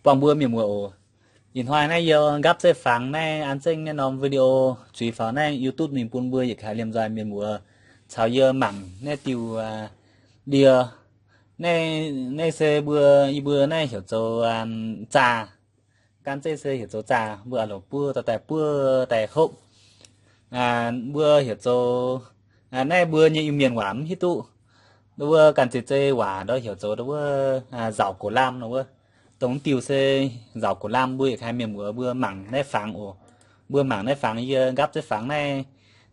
buangh mbuo mienh muoz oc. Ih hnoi naaiv yie nqaapv zeiv fangx naaiv an zengv naaiv norm video zuiz faaux naaiv YouTube mingh bun mbuo yietc kaaix liemh nzoih mienh muoz caux yie mangc naaiv diuh ndie. Naaiv, naaiv se mbuo, yie mbuo naaiv heuc zoux zaah. Gan zeiv se heuc zoux zaah, mbuo a'loc buov daaih, daaih buov daaih hopv. Mbuo heuc zoux, naaiv mbuo nyei Iu-Mienh waac mv hiuv duqv. Ndau wuov ganh zeiv zeiv waac ndau heuc zoux ndau wuov nzauc gox lamh nor wuov. Dongh mv diuh se nzauc gox lamh, mbuo yietc kaaix mienh muoz mbuo mangc naaiv fangx oc. Mbuo mangc naaiv fangx, yie nqaapv zeiv fangx naaiv,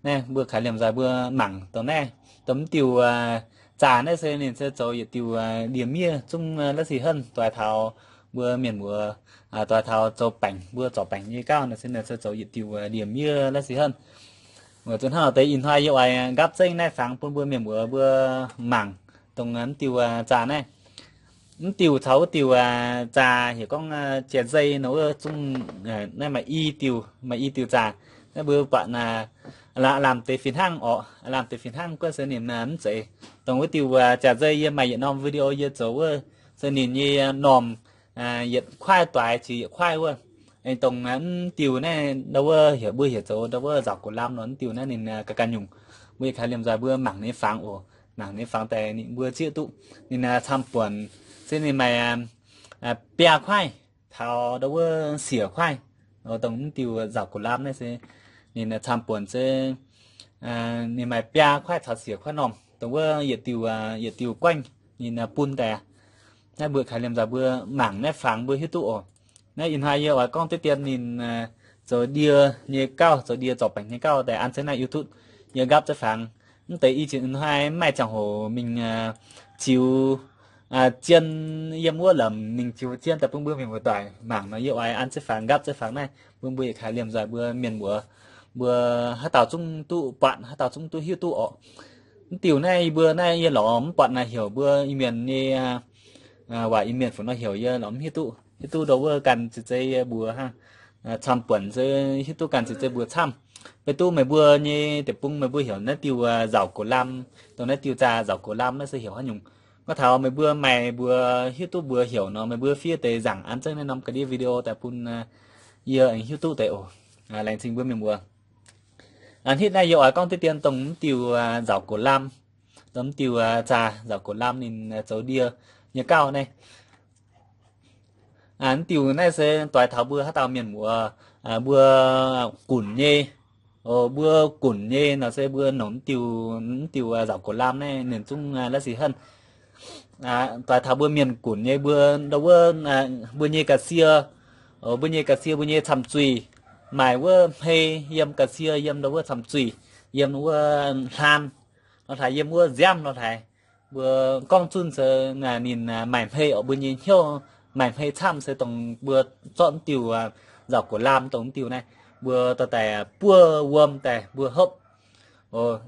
naaiv mbuo kaaix liemh nzoih mbuo mangc dongh naaiv, dongh mv diuh zaah naaiv se ninh se zoux yietc diuh ndie-miev zungv la'sic henv doix taux mbuo mienh muoz, doix taux zoux baengc, mbuo zorc baengc nyei gauh naaiv se ninh se zoux yietc diuh ndie-miev la'sic henv. Weic zuqc hnangv deix ih hnoi yie oix nqaapv zengv naaiv fangx bun mbuo mienh muoz mbuo mangc dongh mv diuh zaah naaiv. Mv diuh caux wuov diuh zaah heuc gorngv jai-nzei nor wuov zungv, naaiv maaih i diuh, maaih i diuh zaah. Naaiv mbuo buatc lamh deix fih hnangv orqc, lamh deix fih hnangv guov se ninh mv zeiz. Dongh wuov diuh jai-nzei yie maaih yietc norm video yie zoux wuov se ninh nyei normh yietc kuaaiv doix ziux yietc kuaaiv wuov. Aengx dongh mv diuh naaiv ndau wuov heuc mbuo heuc zoux ndau wuov nzauc gox lamh nor, mv diuh naaiv ninh ga'ganh nyungc. Mbuo yietc kaaix liemh nzoih mbuo mangc ninh fangx oc. Mangc ninh fangx daaih ninh mbuo zieqv duqv ninh camv buonc se ninh maaih biaa kuaaiv taux ndau wuov siec kuaaiv. Dongh mv diuh nzauc gox lamh naaiv se ninh camv buonc se ninh maaih biaa kuaaiv caux siec kuaaiv normh. Dongh wuov yietc diuh, yietc diuh guaengv ninh bun daaih. Naaiv mbuo kaaix liemh nzoih mbuo mangc naaiv fangx mbuo hiuv duqv oc. Naaiv ih hnoi yie oix gorngv deix dien ninh zoux ndie nyei gauh, zoux ndie zorc baengc nyei gauh daaih an zengv naaiv YouTube yie nqaapv zeiv fangx. Mv deix i ziex hnoi mv maaih ziangh hoc mingh ziux zien yiem wuov lamh mingh ziux zien daaih bun mbuo mienh muoz-doic mangc nor, yie oix an zeiv fangx nqaapv zeiv fangx naaiv bun mbuo yietc kaaix liemh nzoih mbuo mienh muoz mbuo haaix dauh zungv duqv buatc, haaix dauh zungv duqv hiuv duqv orqc. Mv diuh naaiv yie mbuo naaiv yie lorz mv buatc naaic heuc mbuo Iu-Mienh nyei waac, Iu-Mienh fuqv nor heuc yie lorz mv hiuv duqv. Hiuv duqv ndau wuov ganh zeiv zeiv mbuox hnangv. Camv buonc se hiuv duqv ganh zeiv zeiv mbuox camv. Beiv duqv meih mbuo nyei deic-bung meih mbuo heuc naaiv diuh nzauc gox lamh, dongh naaiv diuh zaah nzauc gox lamh naaiv se heuc haaix nyungc. Gorngv taux meih mbuo maaih mbuox hiuv duqv mbuox heuc nor, meih mbuo fiev deix nzaangc an zengv naaiv norm ga'ndiev video daaih bun yie aengx hiuv duqv deix oc. Laengz zingh mbuo mienh muoz. Hitv naaiv yie oix gorngv deix dien dongh mv diuh nzauc gox lamh, dongh mv diuh zaah nzauc gox lamh ninh zoux ndie nyei gauh naaiv. Mv diuh naaiv se doix taux mbuo haaix dauh mienh muoz mbuo gunc nyei, mbuo gunc nyei nor se mbuo nongc mv diuh, mv diuh nzauc gox lamh naaiv ninh zungv la'sic henv. Doix taux mbuo mienh gunc nyei mbuo ndau wuov mbuo nyei ga'sie, mbuo nyei ga'sie mbuo nyei camh zuih, maaih wuov hmei yiem ga'sie yiem ndau wuov camh zuih, yiem wuov hlaan nor hlaaix, yiem wuov nziaamv nor hlaaix. Mbuo gorngv zunh se ninh maaih hmei orqc, mbuo nyei hnyouv maaih hmei camv se dongh mbuo zorqv mv diuh nzauc gox lamh dongh mv diuh naaiv mbuo dorh daaih buov wuom daaih mbuo hopv.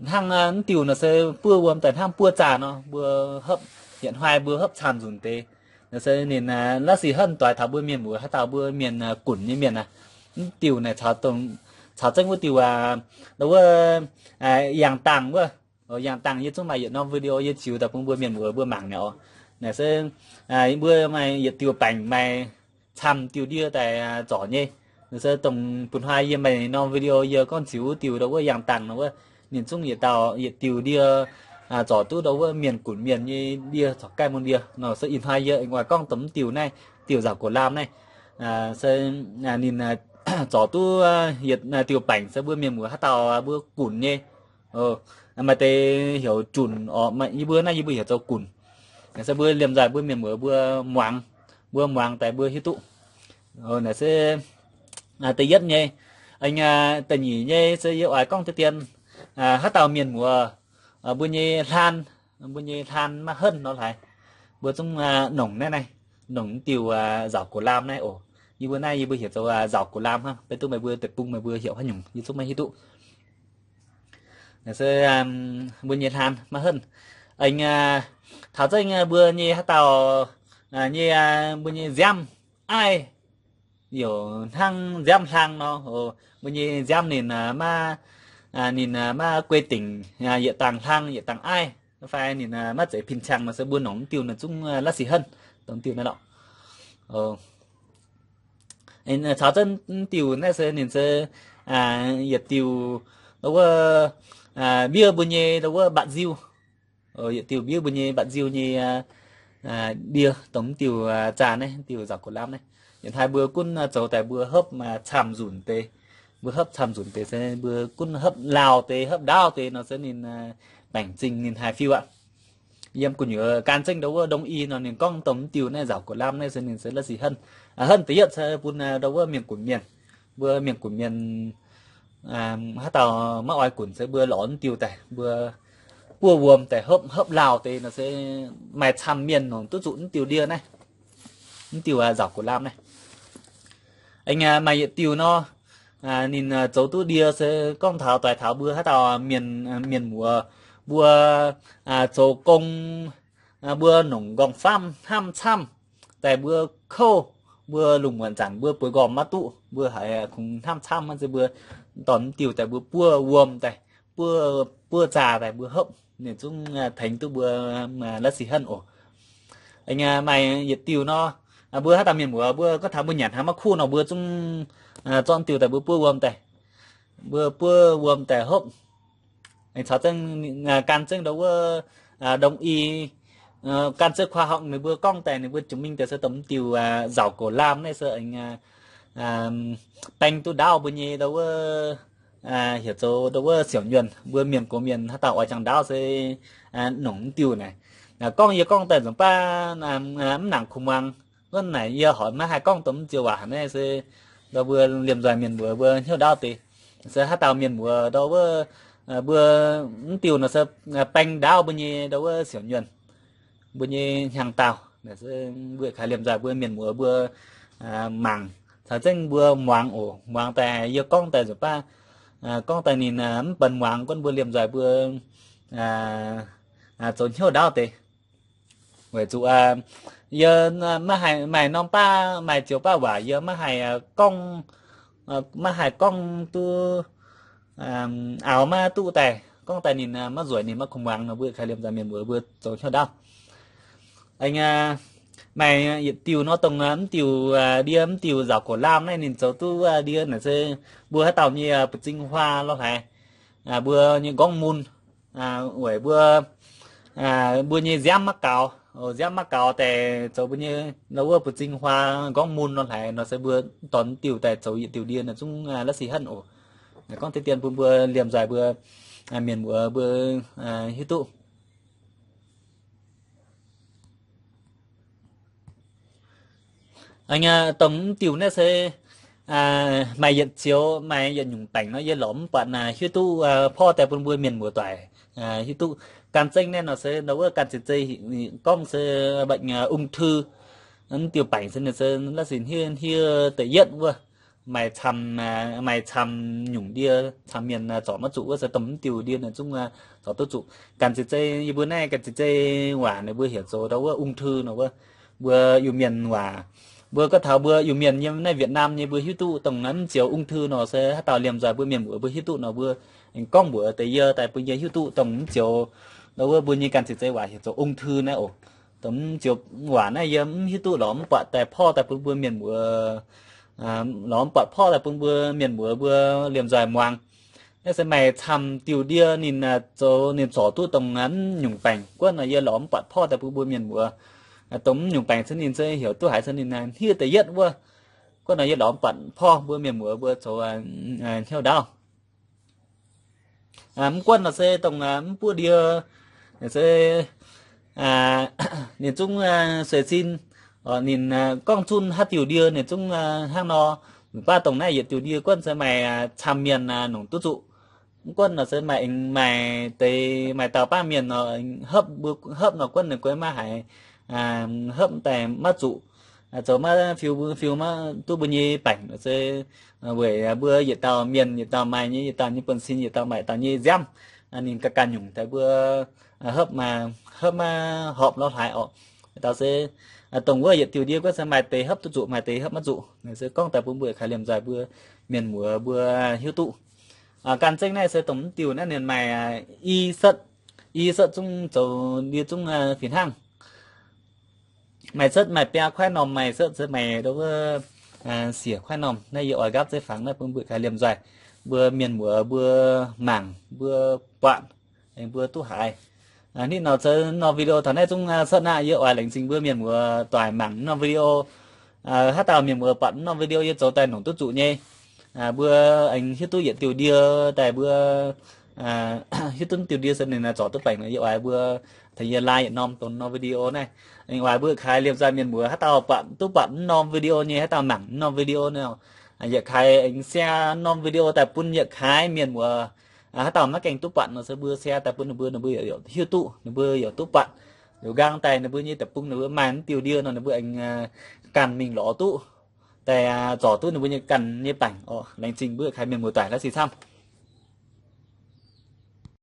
Hnangv mv diuh nor se buov wuom daaih hnangv buov zaah nor mbuo hopv, yietc hnoi mbuo hopv camv nzunc deix. Nor se ninh la'sic henv doix taux mbuo mienh muoz haaix dauh mbuo mienh gunc nyei mienh aqv. Mv diuh naaic caux zengv wuov diuh ndau wuov yangh dangh wuov. Yangh dangh yie zungv maaih yietc norm video yie ziux daaih bun mbuo mienh muoz mbuo mangc mi'aqv. Naaic se mbuo maaih yietc diuh baengc maaih camv diuh ndie daaih zorc nyei. Naaic se dongh bun hnoi yie maaih norm video yie gorngv ziux wuov diuh ndau wuov yangh dangh nor wuov, ninh zungv yietc dauh yietc diuh ndie zorc duqv ndau wuov mienh gunc mienh nyei ndie corc gaih mun ndie. Nor se ih hnoi yie oix gorngv dongh mv diuh naaiv, diuh nzauc gox lamh naaiv, se ninh zorc duqv yietc diuh baengc se mbuo mienh muoz haaix dauh mbuo gunc nyei. Maaih deix heuc junc orqc, yie mbuo naaiv yie mbuo heuc zoux gunc. Naaic se mbuo liemh nzaaih mbuo mienh muoz mbuo muangx, mbuo muangx daaih mbuo hiuv duqv. Naaic se da'yietv nyei. Da'nyeic nyei se yie oix gorngv deix dien, haaix dauh mienh muoz mbuo nyei hlaan, mbuo nyei hlaan maiv henv nor hlaaix, mbuo zungv nongc naaiv naaiv, nongc diuh nzauc gox lamh naaiv oc. Yie mbuo naaiv yie mbuo heuc zoux nzauc gox lamh hnangv, beiv duqv meih mbuo deic-bung meih mbuo heuc haaix nyungc yie zungv maiv hiuv duqv. Naaic se mbuo nyei hlaan maiv henv. Aengx taux zengv mbuo nyei haaix dauh nyei, mbuo nyei nziaamv aiv, youc hnangv nziaamv hlang nor, mbuo nyei nziaamv ninh maiv, ninh maiv guei dingc, yietc dangh hlang yietc dangh aiv, fai ninh maiv zeiz pin-ciang nor se mbuo nongc diuh naaiv zungv la'sic henv, dongh diuh naaiv lorqc. Caux zengv mv diuh naaiv se ninh se yietc diuh ndau wuov mbiev mbuo nyei ndau wuov mbatc nziu. Yietc diuh mbiev mbuo nyei mbatc nziu nyei ndie, dongh mv diuh zaah naaiv, diuh nzauc gox lamh naaiv. Yietc hnoi mbuo gunv zoux daaih mbuo hopv camv nzunc deix. Mbuo hopv camv nzunc deix se mbuo gunv hopv laauh deix, hopv ndaauv deix nor se ninh baengc zingh ninh haih fiuv aqv. Yiem gu'nyuoz gan zengv ndau wuov đông y nor ninh gorngv dongh mv diuh naaiv nzauc gox lamh naaiv se ninh se la'sic henv. Henv da'yietv se bun ndau wuov mienh gunv mienh. Mbuo mienh gunv mienh haaix dauh maiv oix gunv se mbuo lorz mv diuh daaih, mbuo buov wuom daaih hopv, hopv laauh deix nor se maaih camv mienh nongc duqv zuqc mv diuh ndie naaiv, mv diuh nzauc gox lamh naaiv. Aengx maaih yietc diuh nor, ninh zoux duqv ndie se gorngv taux doix taux mbuo haaix dauh mienh, mienh muoz, mbuo zoux gong, mbuo nongc nqorngv-famv hnamv camv daaih mbuo kouv, mbuo lungh muonc zanc mbuo bueix nqormh maiv duqv, mbuo haiz kungx hnamv camv se mbuo dorh mv diuh daaih mbuo buov wuom daaih, buov, buov zaah daaih mbuo hopv, ninh zungv tengx duqv mbuo la'sic henv oc. Aengx maaih yietc diuh nor, mbuo haaix dauh mienh muoz mbuo gorngv taux mbuo nyanc hnangv maiv kuv nor mbuo zungv zorqv mv diuh daaih mbuo buov wuom daaih, mbuo buov wuom daaih hopv. Aengx caux zengv gan zengv ndau wuov đông y, gan zengv khoa học ninh mbuo gorngv daaih ninh mbuo jiex mingh daaih se dongh mv diuh nzauc gox lamh naaiv se aengx baeng duqv ndaauv mbuo nyei ndau wuov, heuc zoux ndau wuov siouc nyuonh. Mbuo mienh gox mienh haaix dauh oix jangx ndaauv se nongc mv diuh naaic. Gorngv yie gorngv daaih nzunc baav mv nangc kuh muangx. Wuov naaic yie horpc maiv haih gorngv dongh mv diuh waac naaiv se ndau mbuo liemh nzoih mienh muoz mbuo hnyouv ndaauv deix. Se haaix dauh mienh muoz ndau wuov mbuo mv diuh nor se baeng ndaauv mbuo nyei ndau wuov siouc nyuonh, mbuo nyei hnyangx-daauh. Mbuo kaaix liemh nzoih mbuo mienh muoz mbuo mangc, caux zengv mbuo muangx oc. Muangx daaih yie gorngv daaih nzunc baav gorngv daaih ninh mv benx muangx gunv mbuo liemh nzoih mbuo zoux hnyouv ndaauv deix. Weic zuqc yie maiv haih maaih norm baav maaih zioux baav waac yie maiv haih gorngv, maiv haih gorngv duqv, aaux maiv duqv daaih. Gorngv daaih ninh maiv nzueic ninh maiv kuh muangx nor mbuo kaaix liemh nzoih mienh muoz mbuo zoux hnyouv ndaauv. Aengx maaih yietc diuh nor dongh mv diuh ndie mv diuh nzauc gox lamh naaiv ninh zoux duqv ndie naaic se mbuo haaix dauh nyei buoz-zing huaa lorh haaix, mbuo nyei nqorngv mun, weic mbuo, mbuo nyei nziaamv maiv gaux, nziaamv maiv gaux daaih zoux mbuo nyei ndau wuov buoz-zing huaa nqorngv mun nor hlaaix nor se mbuo dorh mv diuh daaih zoux yietc diuh ndie nor zungv la'sic henv oc. Gorngv deix dien bun mbuo liemh nzoih mbuo mienh muoz mbuo hiuv duqv. Dongh mv diuh naaiv se maaih yietc zioux maaih yietc nyungc baengc nor yie lorz mv buatc hiuv duqv porv daaih bun mbuo mienh muoz doic hiuv duqv. Gan zengv naaiv nor se ndau wuov gan zeiz zeiz gorngv se bệnh ung thư. Mv diuh baengc se ninh se la'sic hniev hniev da'yietv wuov, maaih camv, maaih camv nyungc ndie, camv mienh zorc maiv zuqc wuov se dongh mv diuh ndie ninh zungv zorc duqv zuqc. Gan zeiz zeiz yie mbuo naaiv gan zeiz zeiz waac ninh mbuo heuc zoux ndau wuov ung thư nor wuov. Mbuo Iu-Mienh waac, mbuo gorngv taux mbuo Iu-Mienh yiem naaiv Việt Nam nyei mbuo hiuv duqv dongh mv zioux ung thư nor se haaix dauh liemh nzoih mbuo mienh muoz mbuo hiuv duqv nor mbuo gorngv mbuox deix yie daaih bun yie hiuv duqv dongh mv zioux ndau wuov mbuo nyei gan zeiz zeiz waac heuc zoux ung thư naaiv oc. Dongh mv zioux waac naaiv yie mv hiuv duqv lorz mv buatc daaih porv daaih bun mbuo mienh muoz, lorz mv buatc porv daaih bun mbuo mienh muoz mbuo liemh nzoih muangx. Naaiv se maaih camv diuh ndie ninh zoux ninh zorc duqv dongh mv nyungc baengc. Guonv nor yie lorz mv buatc porv daaih bun mbuo mienh muoz. Dongh mv nyungc baengc se ninh se heuc duqv haiz se ninh hniev da'yietv wuov. Guonv nor yie lorz mv buatc porv mbuo mienh muoz mbuo zoux hnyouv ndaauv. Mv guonv nor se dongh mv buoqv ndie se ninh zungv sueih sin, ninh gorngv zunh haaix diuh ndie ninh zungv hnangv nor. Baav dongh naaiv yietc diuh ndie guonv se maaih camv mienh nongc duqv zuqc. Mv guonv nor se maaih aengx maaih deix maaih dauh baav mienh nor hopv, hopv nor guonv ninh guei maiv haiz, hopv daaih maiv zuqc, zoux maiv fiu, fiu maiv duqv mbuo nyei baengc se weic mbuo yietc dauh mienh yietc dauh maaih nyei, yietc dauh nyei buonv-sin, yietc dauh maaih dauh nyei nziaamv. Ninh ganh ganh nyungc daaih mbuo hopv, hopv maiv horpc lorh hlaaix orqc. Dauh se dongh wuov yietc diuh ndie guonv se maaih deix hopv duqv zuqc, maaih deix hopv maiv zuqc. Se gorngv daaih bun mbuo kaaix liemh nzoih mbuo mienh muoz mbuo hiuv duqv. Gan zengv naaiv se dongh mv diuh naaiv ninh maaih i setv, i setv zungv zoux ndie zungv fih hnangv. Maaih setv maaih biaa kuaaiv norm, maaih setv se maaih ndau wuov siec kuaaiv normh naaiv yie oix nqaapv zeiv fangx naaiv bun mbuo kaaix liemh nzoih, mbuo mienh muoz mbuo mangc mbuo buatc, aengx mbuo duqv haiz. Hnangv nor zoux norm video taux naaiv zungv cuotv aqv. Yie oix laengz zingh mbuo mienh muoz doic mangc norm video. Haaix dauh mienh muoz buatc norm video yie zoux daaih nongc duqv zuqc nyei, mbuo aengx hiuv duqv yietc diuh ndie daaih mbuo hiuv duqv diuh ndie se ninh zorc duqv baengc nor. Yie oix mbuo tengx yie like yietc norm dongh norm video naaiv. Aengx oix mbuo kaaix liemh nzoih mienh muoz haaix dauh buatc duqv buatc norm video nyei, haaix dauh mangc norm video nor, yietc kaaix aengx share norm video daaih bun yietc kaaix mienh muoz. Haaix dauh maiv gaengh duqv buatc nor se mbuo share daaih bun ninh mbuo, ninh mbuo yaac hiuv duqv, ninh mbuo yaac duqv buatc. Liuz nqaang daaih ninh mbuo nyei deic-bung ninh mbuo maaih mv diuh ndie nor ninh mbuo aengx ganh mingh lorz duqv, daaih zorc duqv ninh mbuo nyei ganh nyei baengc oc. Laengz zingh mbuo kaaix mienh muoz doic la'sic camv.